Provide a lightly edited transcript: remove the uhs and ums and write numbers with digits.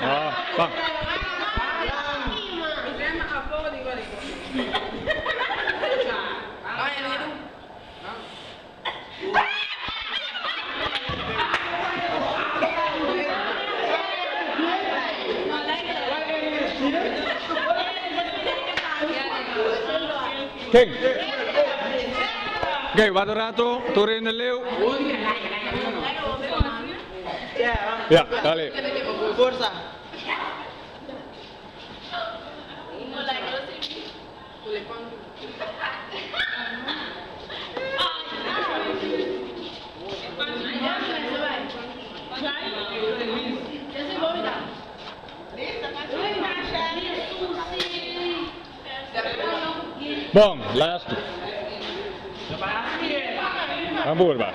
Ah, ban. Ken? Oké, wak un rato, tur hende leu. Ja, dale. Forsa. Bon, laatste. Ban purba.